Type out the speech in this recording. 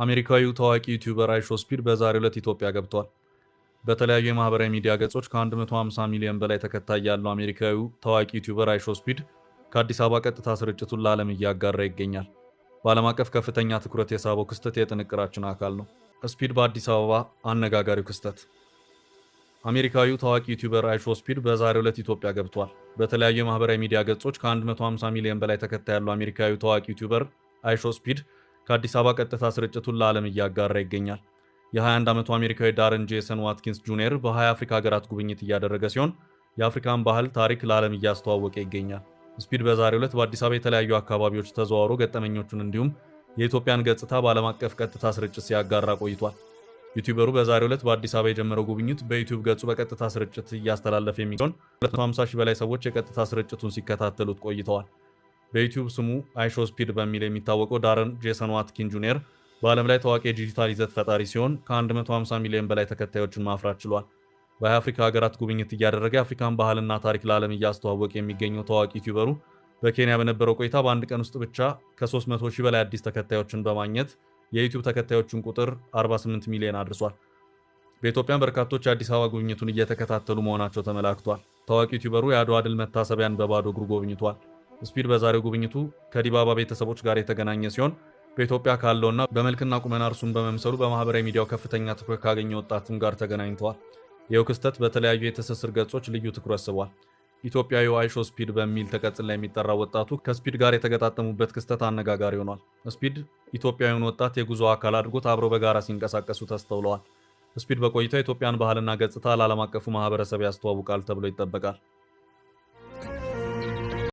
አሜሪካዊው ታዋቂ ዩቲዩበር አይሾ ስፒድ በዛሬው ዕለት ኢትዮጵያ ገብቷል። በተለያዩ የማህበራዊ ሚዲያ ገጾች ከ150 ሚሊዮን በላይ ተከታይ ያለው አሜሪካዊው ታዋቂ ዩቲዩበር አይሾ ስፒድ ከአዲስ አበባ ቀጥታ ስርጭቱን ለዓለም እያጋራ ይገኛል። በዓለም አቀፍ ከፍተኛ ትኩረት የሳበው ክስተት የጥንቅራችን አካል ነው። ስፒድ በአዲስ አበባ አነጋጋሪው ክስተት። አሜሪካዊው ታዋቂ ዩቲዩበር አይሾ ስፒድ በዛሬው ዕለት ኢትዮጵያ ገብቷል። በተለያዩ የማህበራዊ ሚዲያ ገጾች ከ150 ሚሊዮን በላይ ተከታይ ያለው አሜሪካዊው ታዋቂ ዩቲዩበር አይሾ ስፒድ ከአዲስ አበባ ቀጥታ ስርጭቱን ለዓለም እያጋራ ይገኛል። የ21 ዓመቱ አሜሪካዊ ዳረን ጄሰን ዋትኪንስ ጁኒየር በ20 አፍሪካ ሀገራት ጉብኝት እያደረገ ሲሆን የአፍሪካን ባህል፣ ታሪክ ለዓለም እያስተዋወቀ ይገኛል። ስፒድ በዛሬው ዕለት በአዲስ አበባ የተለያዩ አካባቢዎች ተዘዋውሮ ገጠመኞቹን እንዲሁም የኢትዮጵያን ገጽታ በዓለም አቀፍ ቀጥታ ስርጭት ሲያጋራ ቆይቷል። ዩቲዩበሩ በዛሬው ዕለት በአዲስ አበባ የጀመረው ጉብኝት በዩቲዩብ ገጹ በቀጥታ ስርጭት እያስተላለፈ የሚሆን 250 ሺህ በላይ ሰዎች የቀጥታ ስርጭቱን ሲከታተሉት ቆይተዋል። በዩቲዩብ ስሙ አይሾ ስፒድ በሚል የሚታወቀው ዳረን ጄሰን ዋትኪን ጁኒየር በዓለም ላይ ታዋቂ የዲጂታል ይዘት ፈጣሪ ሲሆን ከ150 ሚሊዮን በላይ ተከታዮችን ማፍራት ችሏል። በአፍሪካ ሀገራት ጉብኝት እያደረገ የአፍሪካን ባህልና ታሪክ ለዓለም እያስተዋወቀ የሚገኘው ታዋቂ ዩቲዩበሩ በኬንያ በነበረው ቆይታ በአንድ ቀን ውስጥ ብቻ ከ300 ሺህ በላይ አዲስ ተከታዮችን በማግኘት የዩቲዩብ ተከታዮቹን ቁጥር 48 ሚሊዮን አድርሷል። በኢትዮጵያም በርካቶች የአዲስ አበባ ጉብኝቱን እየተከታተሉ መሆናቸው ተመላክቷል። ታዋቂ ዩቲዩበሩ የአድዋ ድል መታሰቢያን በባዶ እግሩ ጎብኝቷል። ስፒድ በዛሬው ጉብኝቱ ከዲባባ ቤተሰቦች ጋር የተገናኘ ሲሆን በኢትዮጵያ ካለውና በመልክና ቁመና እርሱን በመምሰሉ በማህበራዊ ሚዲያው ከፍተኛ ትኩረት ካገኘ ወጣትም ጋር ተገናኝተዋል። ይኸው ክስተት በተለያዩ የትስስር ገጾች ልዩ ትኩረት ስቧል። ኢትዮጵያዊው አይሾ ስፒድ በሚል ተቀጽላ የሚጠራው ወጣቱ ከስፒድ ጋር የተገጣጠሙበት ክስተት አነጋጋሪ ሆኗል። ስፒድ ኢትዮጵያዊውን ወጣት የጉዞ አካል አድርጎት አብረው በጋራ ሲንቀሳቀሱ ተስተውለዋል። ስፒድ በቆይታው የኢትዮጵያን ባህልና ገጽታ ለዓለም አቀፉ ማህበረሰብ ያስተዋውቃል ተብሎ ይጠበቃል።